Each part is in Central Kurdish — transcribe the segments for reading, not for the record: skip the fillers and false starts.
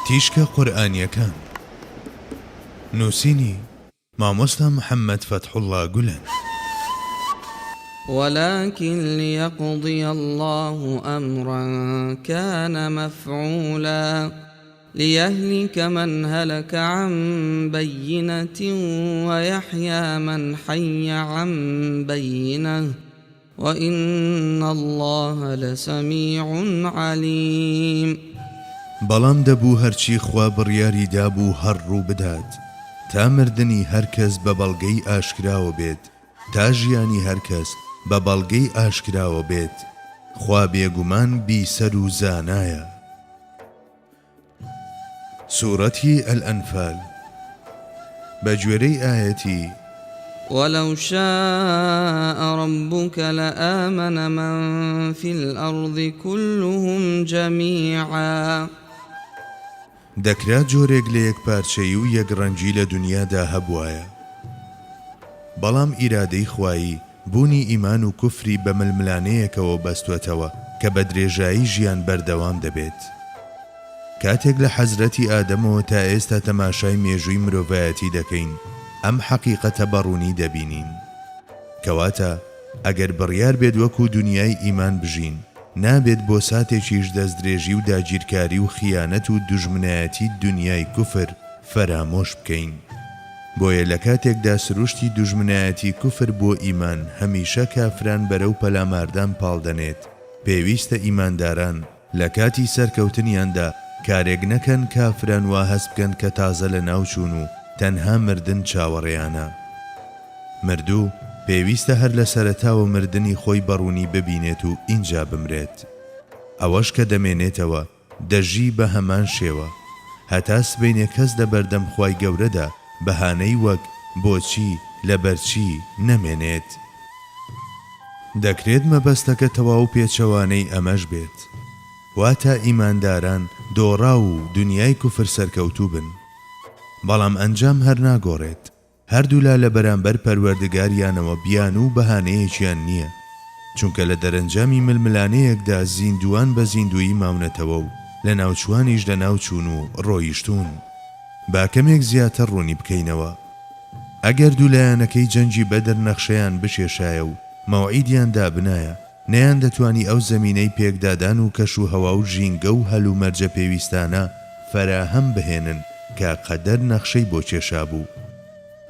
تیشکە قورئانیەکان. نووسینی، مامۆستا محەممەد فەتحوڵڵا گولەن. ولکن لیقضی اللە امرا کان مفعولا لیهلک من هلک عن بینة ویحیی من حی عن بینة وان اللە لسمیع علیم. بەڵام دەبوو هەرچی خوا بڕیاری دابوو هەر ڕوو بدات، تا مردنی هەر کەس بە بەڵگەی ئاشکراوە بێت، تا ژیانی هەر کەس بە بەڵگەی ئاشکراوە بێت، خوا بێگومان بیسەر و زانایە. سورەتی الانفال بە گوێرەی ئایەتی. ولو شاء ربک لآمن من فی الارض کلهم جمیعا. دەکرا جۆرێک لە یەکپارچەیی و یەکڕەنگی لە دونیادا هەبوایە، بەڵام ئیرادەی خوایی بوونی ئیمان و کوفری بە ململانێیەکەوە بەستوەتەوە کە بە درێژایی ژیان بەردەوام دەبێت. کاتێک لە حەزرەتی ئادەمەوە تا ئێستا تەماشای مێژووی مرۆڤایەتی دەکەین، ئەم حەقیقەتە بە ڕوونی دەبینین. کەواتە ئەگەر بڕیار بێت وەکو دونیای ئیمان بژین، نابێت بۆ ساتێکیش دەستدرێژی و داگیرکاری و خیانەت و دوژمنایەتی دونیای کوفر فەرامۆش بکەین. بۆیە لە کاتێکدا سروشتی دوژمنایەتی کوفر بۆ ئیمان هەمیشە کافران بەرەو پەلاماردان پاڵدەنێت، پێویستە ئیمانداران لە کاتی سەرکەوتنیاندا کارێک نەکەن کافران وا هەست بکەن کە تازە لەناوچوون و تەنها مردن چاوەڕێیانە. مردوو پێویستە هەر لە سەرەتاوە مردنی خۆی بەڕوونی ببینێت و ئینجا بمرێت. ئەوەش کە دەمێنێتەوە دەژی بە هەمان شێوە. هەتا سبەینێ کەس لە بەردەم خوای گەورەدا بەهانەی وەک، بۆچی، لەبەرچی، نەمێنێت. دەکرێت مەبەستەکە تەواو پێچەوانەی ئەمەش بێت. واتە ئیمانداران دۆڕاو و دونیای کوفر سەرکەوتوو بن. بەڵام ئەنجام هەر ناگۆڕێت. هەردوولا لە بەرامبەر پەروەردگاریانەوە بیانوو و بەهانەیەکیان نییە، چونکە لە دەرەنجامی ململانێیەکدا زیندووان بە زیندوویی ماونەتەوە و لەناوچووانیش لەناوچوون و ڕۆیشتوون. با کەمێک زیاتر ڕوونی بکەینەوە. ئەگەر دوو لایەنەکەی جەنگی بەدر نەخشەیان بکێشایە و مەوعیدیان دابنایە، نەیاندەتوانی ئەو زەمینەی پێکدادان و کەشوهەوا و ژینگە و هەلومەرجە پێویستانە فەراهەم بهێنن کە قەدەر نەخشەی بۆ کێشابوو.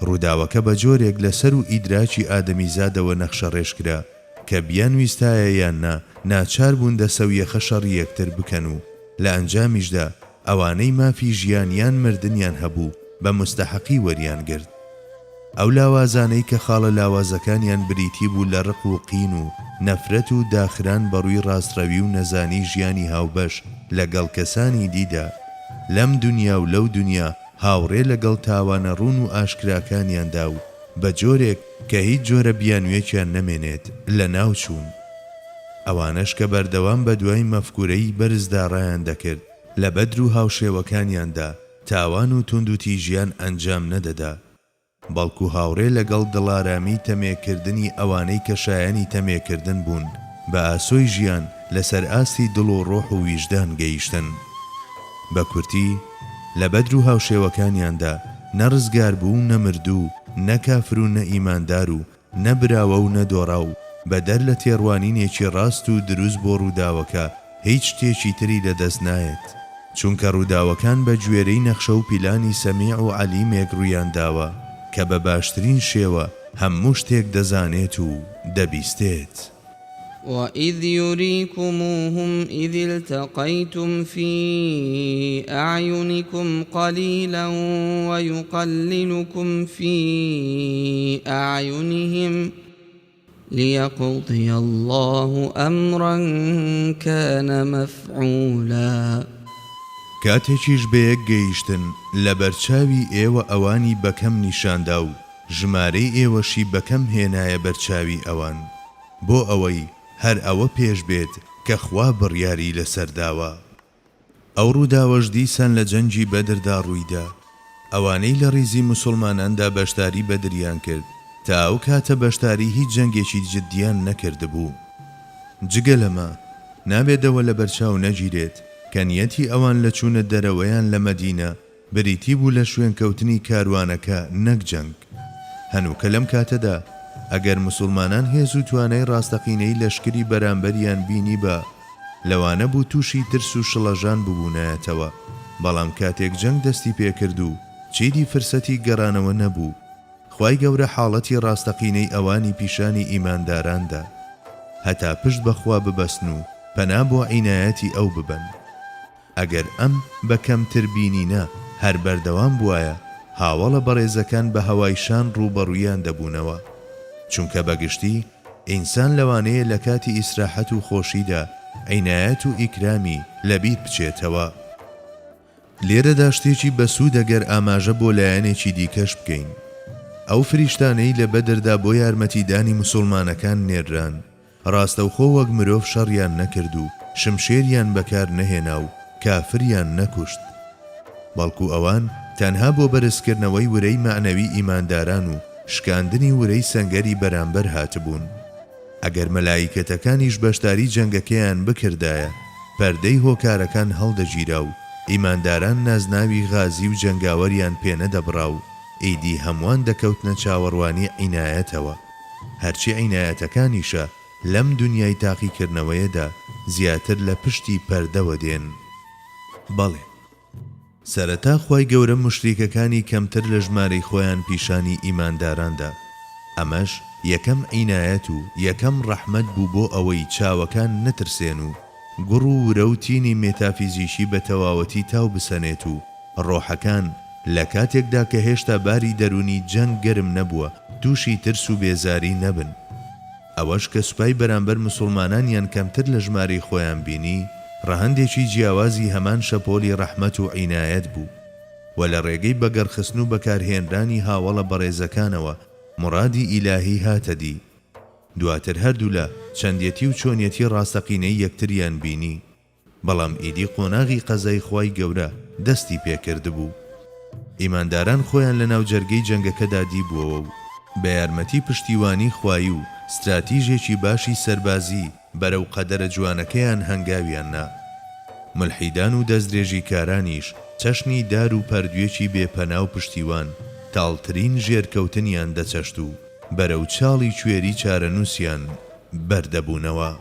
ڕووداوەکە بە جۆرێک لە سەروو ئیدراکی ئادەمیزادەوە نەخشەڕێژ کرا کە بیانویستایە یان نا ناچار بوون دەسەویەخە شەڕی یەکتر بکەن و لە ئەنجامیشدا ئەوانەی مافی ژیان یان مردنیان هەبوو بە موستەحەقی وەریان گرت. ئەو لاوازانەی کە خاڵە لاوازەکانیان بریتی بوو لە ڕق و قین و نەفرەت و داخران بە ڕووی ڕاستڕەوی و نەزانی ژیانی هاوبەش لە گەڵ کەسانی دیدا لەم دونیا و لەو دونیا هاوڕێ لە گەڵ تاوانە ڕوون و ئاشکراکانیاندا و بە جۆرێک کە هیچ جۆرە بیانوویەکیان نەمێنێت لە ناو چوون. ئەوانەش کە بەردەوام بە دوای مەفکورەی بەرزدا ڕایان دەکرد لە بەدر و هاوشێوەکانیاندا تاوان و توندوتیژیان ئەنجام نەدەدا، بەڵکو هاوڕێ لەگەڵ دڵارامی تەمێکردنی ئەوانەی کە شایەنی تەمێکردن بوون، بە ئاسۆی ژیان لەسەر ئاستی دڵ و ڕۆح و ویژدان گەیشتن. بە کورتی، لە بەدر و هاوشێوەکانیاندا، نە ڕزگاربوو و نە مردوو، نە کافر و نە ئیماندار و نە براوە و نە دۆڕاو، بەدەر لە تێڕوانینێکی ڕاست و دروست بۆ ڕووداوەکە، هیچ شتێکی تری لە دەست نایەت. چونکە ڕووداوەکان بە گوێرەی نەخشە و پیلانی سەمیع و عەلیمێک ڕوویان داوە کە بە باشترین شێوە هەموو شتێک دەزانێت و دەبیستێت. وَإِذْ يُرِيكُمُوهُمْ إِذِ الْتَقَيْتُمْ فِي أَعْيُنِكُمْ قَلِيلًا وَيُقَلِّلُكُمْ فِي أَعْيُنِهِمْ لِيَقْضِيَ اللَّهُ أَمْرًا كَانَ مَفْعُولًا. کاتێکیش بەیەک گەیشتن لەبەرچاوی ئێوە ئەوانی بەکەم نیشاندا و ژمارەی ئێوەشی بەکەم هێنایە بەرچاوی ئەوان بۆ ئەوەی هەر ئەوە پێش بێت کە خوا بڕیاری لەسەر داوە. ئەو ڕووداوەش دیسان لە جەنگی بەدردا ڕوویدا، ئەوانەی لە ڕیزی موسوڵماناندا بەشداری بەدریان کرد تا ئەو کاتە بەشداری هیچ جەنگێکی جددیان نەکردبوو. جگە لەمە، نابێت ئەوە لەبەرچاو نەگیرێت. کە نیەتی ئەوان لە چوونە دەرەوەیان لە مەدینە بریتی بوو لە شوێنکەوتنی کاروانەکە نەک جەنگ. هەنووکە لەم کاتەدا ئەگەر موسوڵمانان هێز و توانای ڕاستەقینەی لەشکری بەرامبەریان بینیبا لەوانە بوو تووشی ترس و شڵەژان ببوونایەتەوە، بەڵام کاتێک جەنگ دەستی پێکرد و چیدی فرسەتی گەڕانەوە نەبوو، خوای گەورە حاڵەتی ڕاستەقینەی ئەوانی پیشانی ئیمانداران دا هەتا پشت بە خوا ببەستن و پەنا بۆ عینایەتی ئەو ببەن. ئەگەر ئەم بە کەمتر بینینە هەر بەردەوام بوایە، هاوەڵە بەڕێزەکان بە هەوای شان ڕووبەڕوویان دەبوونەوە. چونکە بە گشتی ئینسان لەوانەیە لە کاتی ئیسراحەت و خۆشیدا عینایەت و ئیکرامی لە بیر بچێتەوە. لێرەدا شتێکی بەسوودە گەر ئاماژە بۆ لایەنێکی دیکەش بکەین. ئەو فریشتانەی لە بەدردا بۆ یارمەتیدانی موسوڵمانەکان نێرران، ڕاستەوخۆ وەک مرۆڤ شەڕیان نەکرد و شمشێریان بەکار نەهێنا و کافریان نەکوشت. بەڵکو ئەوان تەنها بۆ بەرزکردنەوەی ورەی مەعنەوی ئیمانداران و شکاندنی ورەی سەنگەری بەرامبەر هاتبوون. ئەگەر مەلائیکەتەکانیش بەشداری جەنگەکەیان بکردایە، پەردەی هۆکارەکان هەڵدەگیرا و ئیمانداران نازناوی غازی و جەنگاوەریان پێنەدەبڕا و ئیدی هەمووان دەکەوتنە چاوەڕوانی عینایەتەوە. هەرچی عینایەتەکانیشە لەم دونیای تاقیکردنەوەیەدا زیاتر لە پشتی پەردەوە دێن. بەڵێ. سەرەتا خوای گەورە موشریکەکانی کەمتر لە ژمارەی خۆیان پیشانی ئیمانداران دا، ئەمەش یەکەم عینایەت و یەکەم ڕەحمەت بوو بۆ ئەوەی چاوەکان نەترسێن و گوڕ و ورە و تینی مێتافیزیکی بە تەواوەتی تاو بسەنێت و ڕۆحەکان لە کاتێکدا کە هێشتا باری دەروونی جەنگ گەرم نەبووە تووشی ترس و بێزاری نەبن. ئەوەش کە سوپای بەرامبەر مسوڵمانانیان کەمتر لە ژمارەی خۆیان بینی، ڕەهەندێکی جیاوازی هەمان شەپۆلی ڕەحمەت و عینایەت بوو و لە ڕێگەی بەگەڕخستن و بەکارهێنرانی هاوەڵە بەڕێزەکانەوە موڕادی ئیلاهی هاتە دی. دواتر هەردوولا چەندێتی و چۆنیەتی ڕاستەقینەی یەکتریان بینی. بەڵام ئیدی قۆناغی قەزای خوای گەورە دەستی پێکردبوو. ئیمانداران خۆیان لە ناو جەرگەی جەنگەکەدا دیبووەوە و بە یارمەتی پشتیوانی خوایی و ستراتیژێکی باشی سەربازی بەرەو قەدەرە جوانەکەیان هەنگاویان نا. مولحیدان و دەستدرێژیکارانیش چەشنی دار و پەردوێکی بێ پەنا و پشتیوان تاڵترین ژێرکەوتنیان دەچەشت و بەرەو چاڵی کوێری چارەنووسیان بەردەبوونەوە.